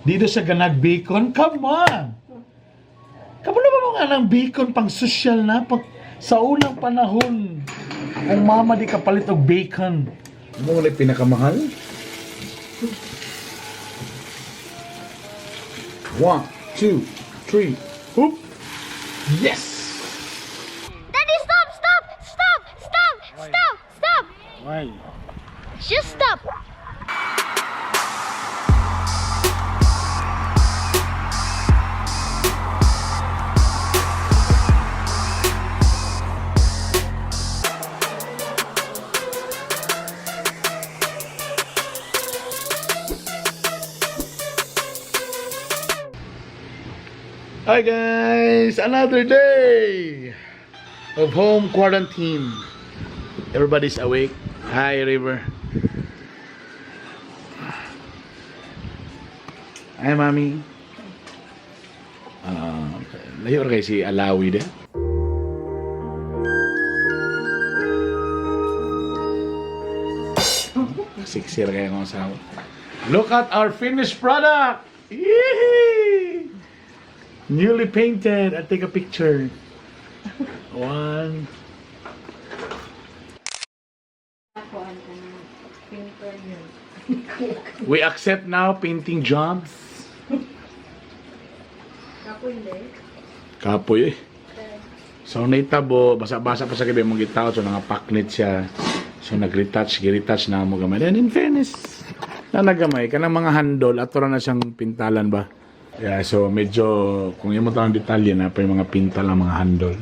Dito sa ganag bacon, come on! Kabalo ba mo nga ng bacon pang social na? Pag, sa unang panahon, kung mama di kapalit og bacon. Mo na pinakamahal? One, two, three, hoop! Yes! Daddy, stop, stop, stop, stop, stop, stop. Why? Just stop. Hi guys! Another day of home quarantine. Everybody's awake. Hi River. Hi Mami. Ah, layo ra kay si Alawi de. Siksir kayo ng asawa. Look at our finished product! Yee! Newly painted. I take a picture. One. We accept now painting jobs. Kapoy eh. So naitabo, basa-basa pa sa gabi mong gitaw, so nangapaknit siya. So nag-retouch, gi-retouch na mo gamay. And in fairness, na nagamay kanang mga handle ato ra na siyang pintalan ba. Yeah, so medyo kung imo tanang detalye na pa yung mga pintal ang mga handle.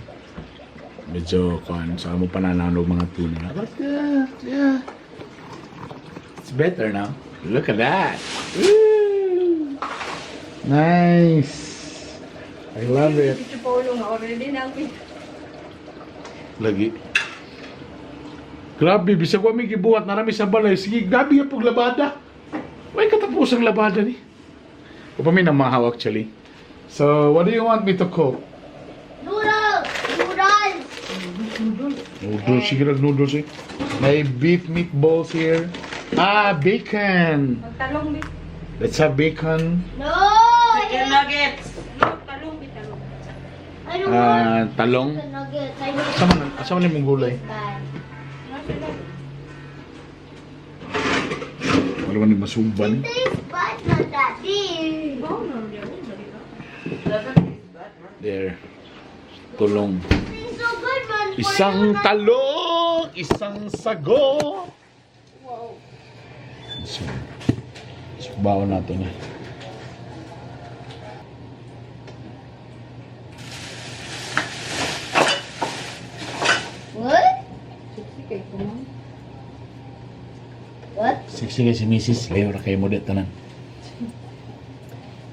Medyo kuan sa amo pananaw og mga tuna. But yeah. It's better now. Look at that. Woo! Nice. I love it. Tito Paolo nga already na ang Lagi. Grabe, bisag wa mi gibuhat narami sa balay. Sige, grabe yung paglabada. Way katapos ang labada ni. Upa mi namahaw actually. So, what do you want me to cook? Noodles, noodles. Noodles, sige lang noodles eh. May beef meatballs here. Ah, bacon. Magtalong bi. Let's have bacon. No, I Chicken hate- nuggets. No, talong bi talong. I don't Ah, want talong. chicken nuggets. I don't Asa man, asa man imong gulay? bad. Wala man masuban. It tastes bad, not Daddy. There. Tulong. Tastes so good, man. Isang talong, isang sago. So, subaon natin eh. What? What? Sexy kay si Mrs. Layo ra kayo mo di tanan.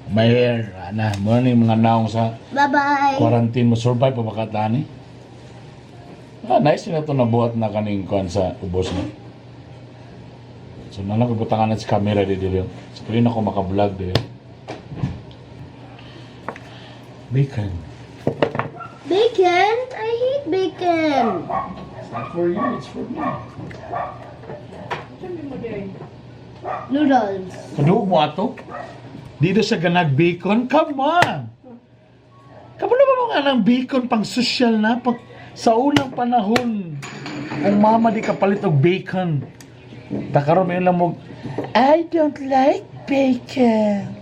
My hair, ana, mo na yung mga naong sa Bye-bye. quarantine mo survive pa ba ka tani? Ah, nice na ito nabuhat na kaning kuan sa ubos no. So nalang ko butangan na sa camera di diri. So pwede na ako maka-vlog diri. Bacon. Bacon? I hate bacon. It's not for you, it's for me. Noodles. Kaduog mo ato? Dito sa ganag bacon? Come on! Kabalo ba mo nga ng bacon pang social na? Pag, sa unang panahon, kung mama di kapalit og bacon. Takaroon may lang mo, I don't like bacon.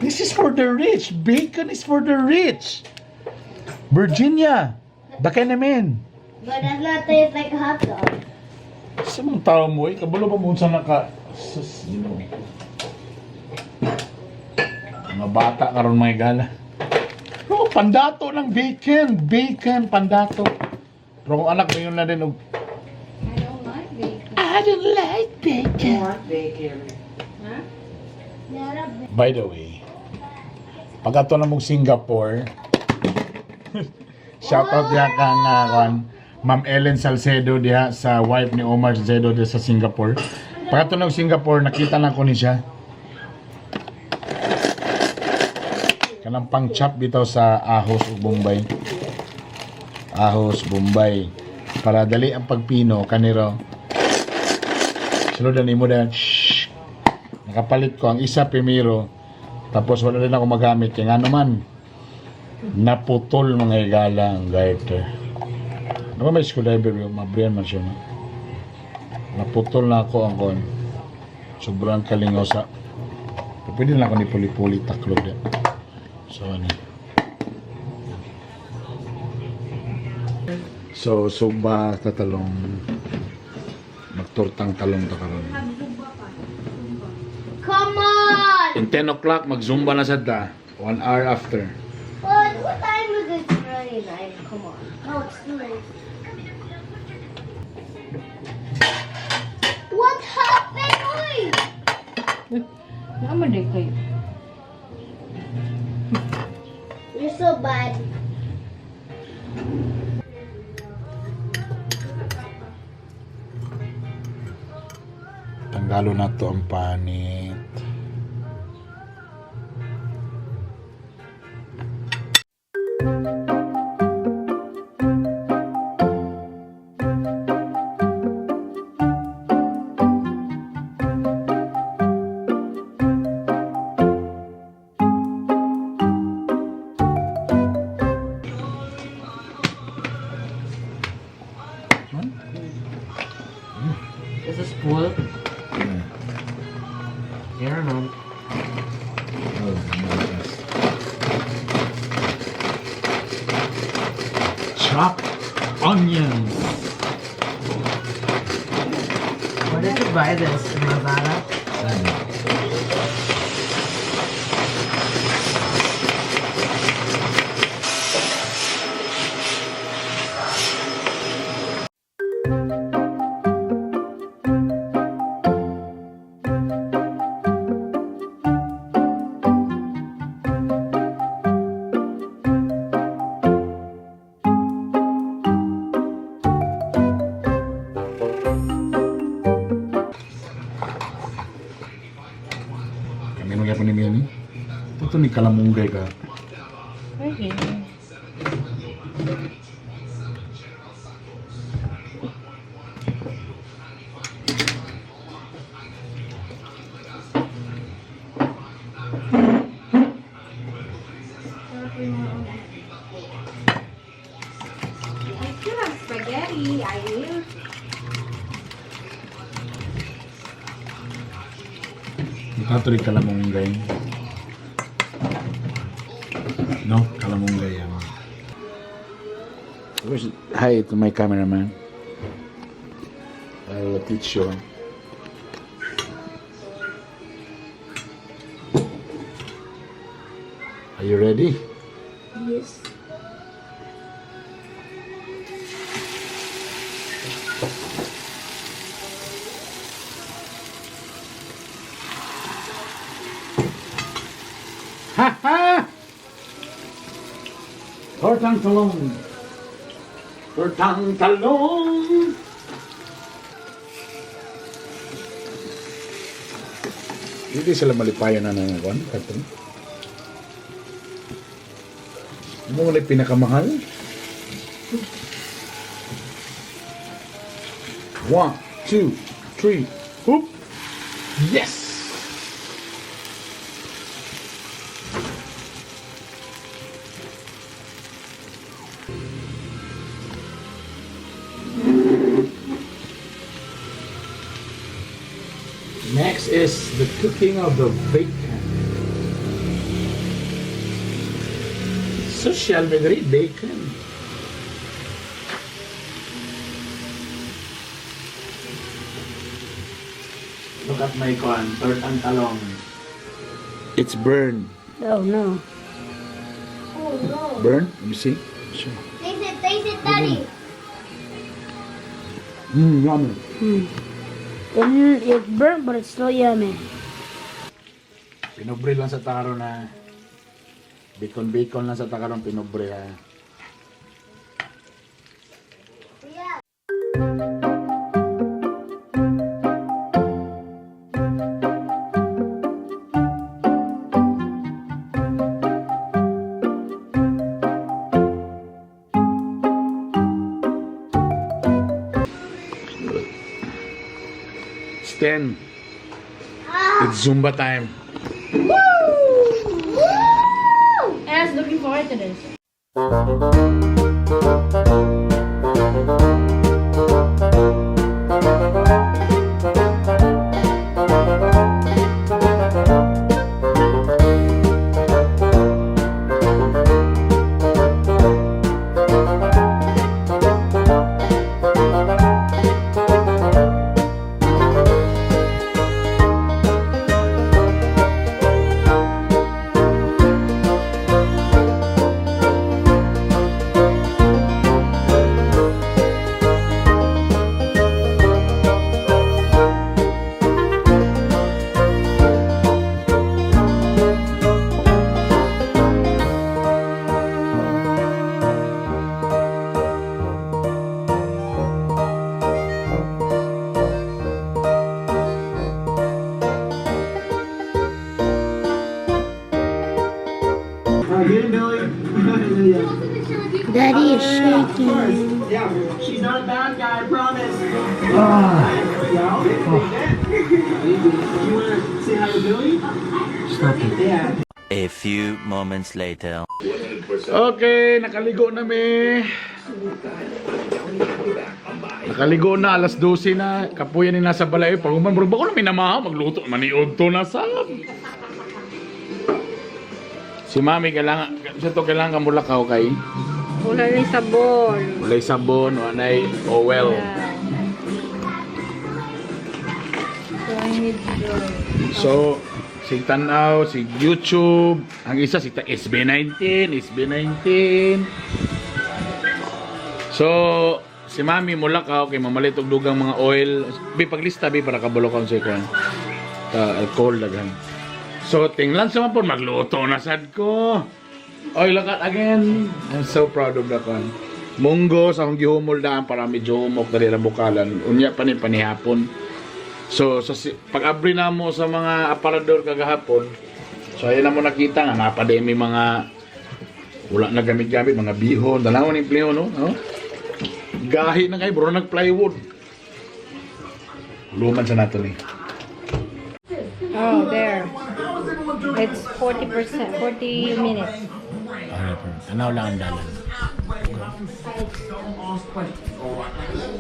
This is for the rich. Bacon is for the rich. Virginia, baka namin. But does not taste like a hot dog. Sa mga tao mo eh, kabalo ba mo sa naka... Sus, you know. Mga bata karon mga gala. No, pandato ng bacon. Bacon, pandato. Pero kung anak mo yun na din, og, I don't like bacon. I don't like bacon. Want bacon. Ha? By the way, pag ato na mong Singapore, shout out diha kang kuan, Ma'am Ellen Salcedo diha sa wife ni Omar Salcedo diha sa Singapore. Pag ato na Singapore, nakita na ko ni siya. Kanang pang chop bitaw sa ahos ug Bombay. Ahos, Bombay. Para dali ang pagpino kaniro. Sulod na nimo dayon. Shh. Nakapalit ko ang isa primero. Tapos wala rin ako magamit. Kaya nga naman, naputol mga higala ang garter. Ano ba may screwdriver? Mabriyan man siya. No? Naputol na ako ang kon. Sobrang kalingaw sa... Pwede na ako ni puli-puli taklog din. So, ano. So, sugba tatalong magtortang talong ta karon. Come on! In 10 o'clock, mag-zumba na sad ta. 1 hour after. What time is it? Already 9. Come on. No, it's too late. What happened? Uy! Naman din kayo. You're so bad. Tanggalo na to ang panit. Is this full? Yeah. Yeah, no. Oh, my gosh. Chopped onions. Where did you buy this? In Lazada? Kami mo gyapon ni Mia ni. Ito ni kalamunggay ka. Okay. I still have spaghetti. I will. Ito ni kalamunggay. No, kalamunggay yan. Hi to my cameraman. I will teach you. Are you ready? Yes. Ha ha! Tortang talong. Tortang talong. Hindi sila malipayon na ng kwan, karton. Mo na pinakamahal. One, two, three, hoop. Yes! Next is the cooking of the bacon. Social media bacon. Look at my corn, tortang talong. It's burned. Oh no. Oh no. Burn? Let me see. Sure. Taste it, Daddy. Yummy. It's burnt, but it's still yummy. Pinobre lang sa taro na. Bacon-bacon lang sa takaron pinobre ha. Yeah. It's 10. Ah! It's Zumba time. I was looking forward to this. Get him, Billy. Yeah. Daddy is shaking. Yeah, she's not a bad guy, I promise. Yeah, you wanna say hi to Billy? Stop it. Yeah. A few moments later. Okay, nakaligo na mi. Nakaligo na, alas 12 na. Kapuyan ni nasa balay. Pag uman, bro, bako na minamaha, magluto. Maniod to na sa. Si mami, kailangan, siya to kailangan kamulakaw kay. Wala na yung sabon. Walay sabon, walay oil. So I need joy. So, sig tanaw, sig YouTube, ang isa sig SB19, SB19. So, si Mami mula ka okay mamalit og dugang mga oil. Bi paglista bi para kabalo ka sa kuan. Ta alcohol daghan. So, tinglan sa man po magluto na sad ko. Oy, look at again. I'm so proud of that one. Munggo sa akong gihumol daan para medyo humok dali ra bukalan. Unya pa ni panihapon. So sa pag-abri na mo sa mga aparador kagahapon, so ayan na mo nakita nga napademi mga wala na gamit-gamit mga bihon, dalawa ni pleo no, no? Gahi na kay bro nag plywood. Luman sa nato ni. Oh, there. It's 40%, 40 minutes. Tanaw lang ang dalan.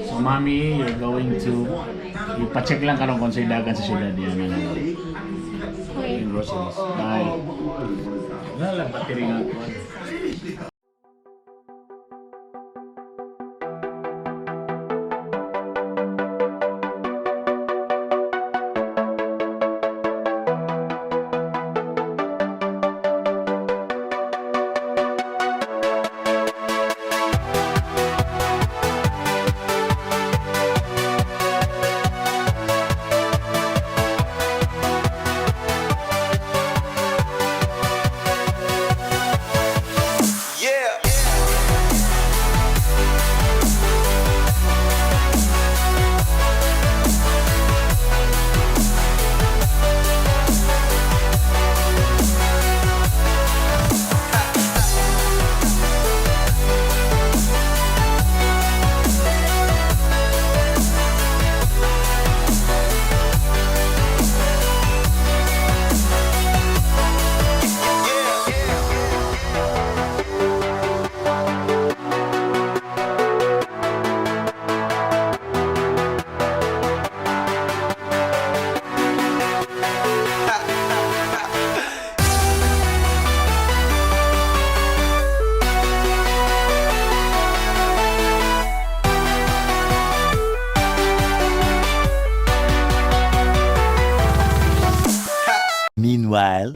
So mami, you're going to ipa-check lang karon kung sa dagan sa syudad niya na lang. Okay. Yung groceries. Bye. Wala lang battery nga ako. Meanwhile.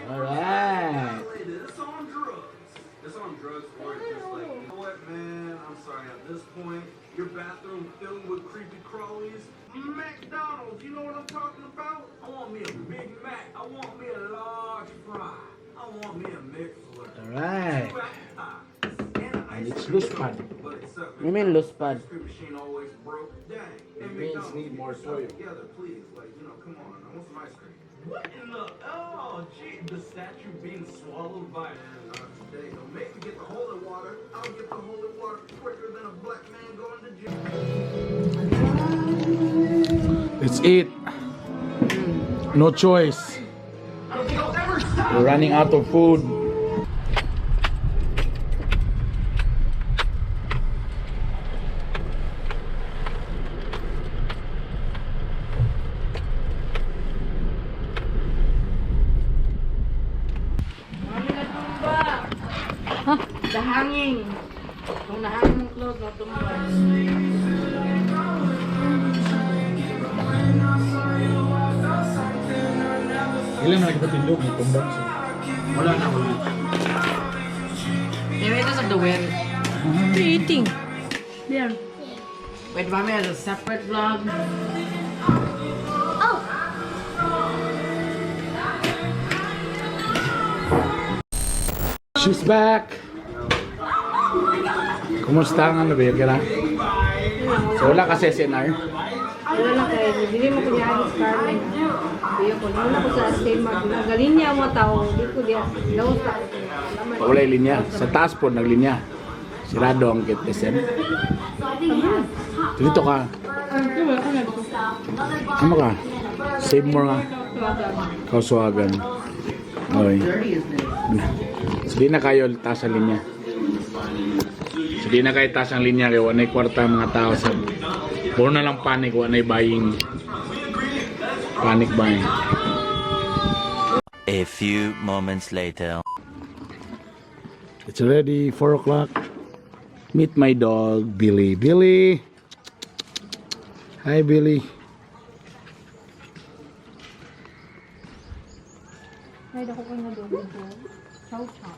Alright. It's on drugs. It's on drugs or it's just like, you know what, man? I'm sorry. At this point, your bathroom filled with creepy crawlies. McDonald's, you know what I'm talking about? I want me a Big Mac. I want me a large fry. I want me a McFlurry. Alright. Two apple pies. And an And ice it's cream loose cone. pad. But except You mean loose pad? ice cream machine always broke. Dang. It And means McDonald's, need get more yourself soil. together, please. Like, come on. I want some ice cream. What in the? Oh, gee, the statue being swallowed by. Not today. Don't make me get the holy water. I'll get the holy water quicker than a black man going to jail. Let's eat. No choice. We're running out of food. The hanging. Kung nahangin mong clothes, no tumba. Ilan na nagpatindog ng tumbang siya? Wala na, wala. Maybe because of the wind. What are you eating? There. Wait, mommy has a separate vlog. Oh. She's back! Kumusta ang ano ba yun? Kira? So wala kasi SNR? Wala na kayo. Dili mo kunya si Carmen. Biyo ko. Wala ko sa same mag. Nagalinya mo tao. Di ko diya. Laos ta. Wala yung linya. Sa taas po, naglinya. Sirado ang gate SM. Dito ka. Ano ka? Save more nga. Kauswagan. Okay. So di na kayo taas ang linya. So di na kayo taas ang linya kay wala kwarta ang mga tao sa puro na lang panic, wala buying. Panic buying. A few moments later. It's already 4 o'clock. Meet my dog, Billy. Billy! Hi, Billy. Ay, dako ko na doon. Chow chow.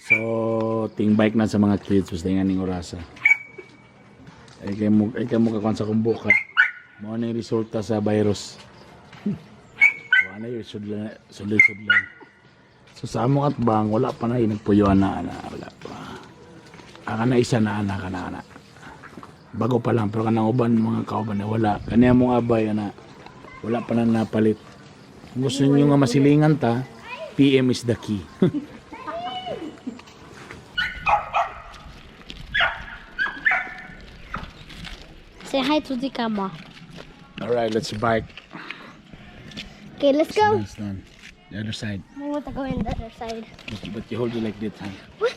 So, ting bike na sa mga kids basta nga ning orasa. Ay kay mo kakuan sa kumbuka. Mao na yung resulta sa virus. Wala na yun, sudlan, sudlan, sudlan. So sa among atbang, wala pa na yun, nagpuyuan na, ana, wala pa. Aka na isa na, ana, kana, ana. Bago pa lang, pero kanang uban, mga kauban na wala. Kaniya mong abay, ana, wala pa na napalit. Kung gusto niyo nga masilingan ta, PM is the key. Say hi to the camera. Alright, let's bike. Okay, let's go. Nice done. The other side. I want to go in the other side. But you hold it like this, huh? What?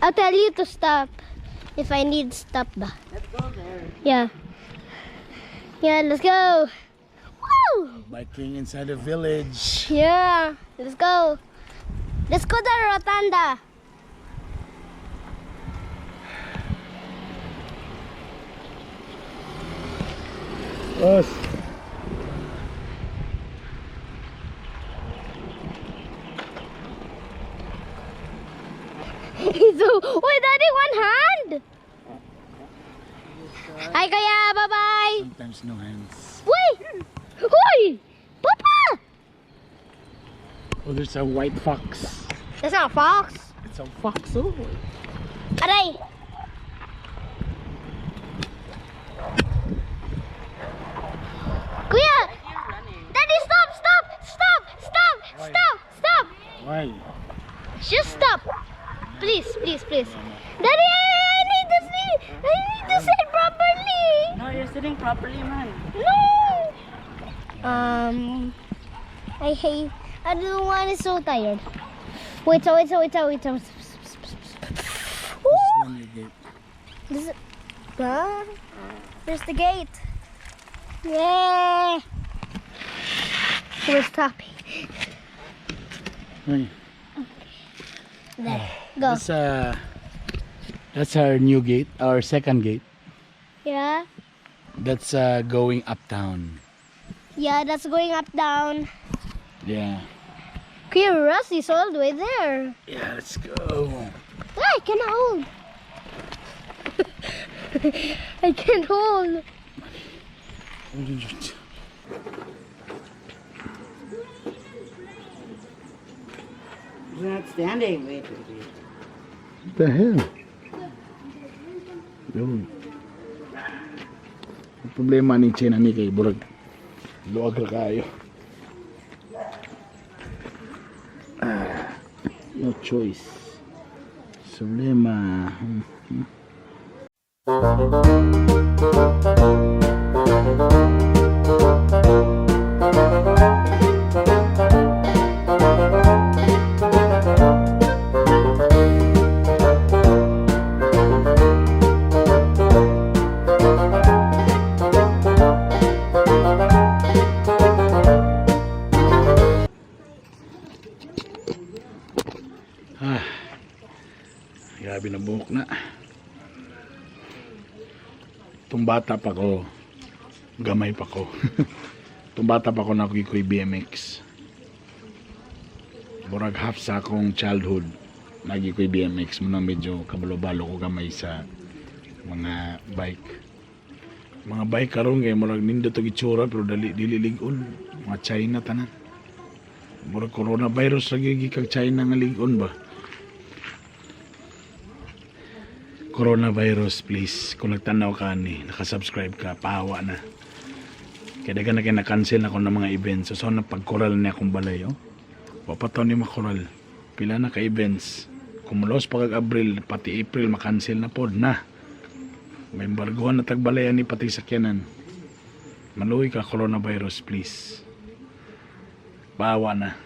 I'll tell you to stop if I need stop ba. Let's go there. Yeah. Yeah, let's go. Woo! Biking inside the village. Yeah, let's go. Let's go to Rotunda. Us. So, wait, Daddy, one hand. Hi, Kuya. Bye-bye. Sometimes no hands. Wait! Hoy! Papa! Oh, there's a white fox. That's not a fox. It's a fox, oh. Aray! Kuya! Daddy, stop! Stop! Stop! Stop! Stop! Stop! Why? Just stop! Please, please, please. Daddy, I need to see! I need to sit properly! No, you're sitting properly, man. No! I hate. I don't want. It's so tired. Wait, so wait, so wait, so wait, so. Ooh! This is the gate. This is, huh? There's the gate. Yeah. We're stopping. Hey. There. Go. That's our new gate, our second gate. Yeah. That's going uptown. Yeah, that's going up down. Yeah. Kuya Rusty's all the way there. Yeah, let's go. Ah, I cannot hold. I can't hold. You're not standing. Wait, wait, wait. What the hell? Yun. Ang problema ni China ni kay Burag. Luag ra kayo. Ah, no choice. Problema. Ah. Grabe na buhok na. Itong bata pa ko, gamay pa ko. Itong bata pa ko na ko'y BMX. Murag half sa akong childhood, nagi ko'y BMX. Muna medyo kabalo-balo ko gamay sa mga bike. Mga bike karon kay murag nindot og itsura pero dali dili lig-on. Mga China tanan. Murag coronavirus lagi gikag China nga lig-on ba? Coronavirus, please, kung nagtanaw ka ni, nakasubscribe ka, pahawa na. Kaya daga na kaya na-cancel ako ng mga events. So, so pagkoral niya akong balay, oh. Wapataw ni makoral. Pila na ka-events. Kumulos pa kag Abril, pati April, makancel na pod na. May embargohan na tagbalayan ni pati sakyanan. Maluwi ka, coronavirus, please. Pahawa na.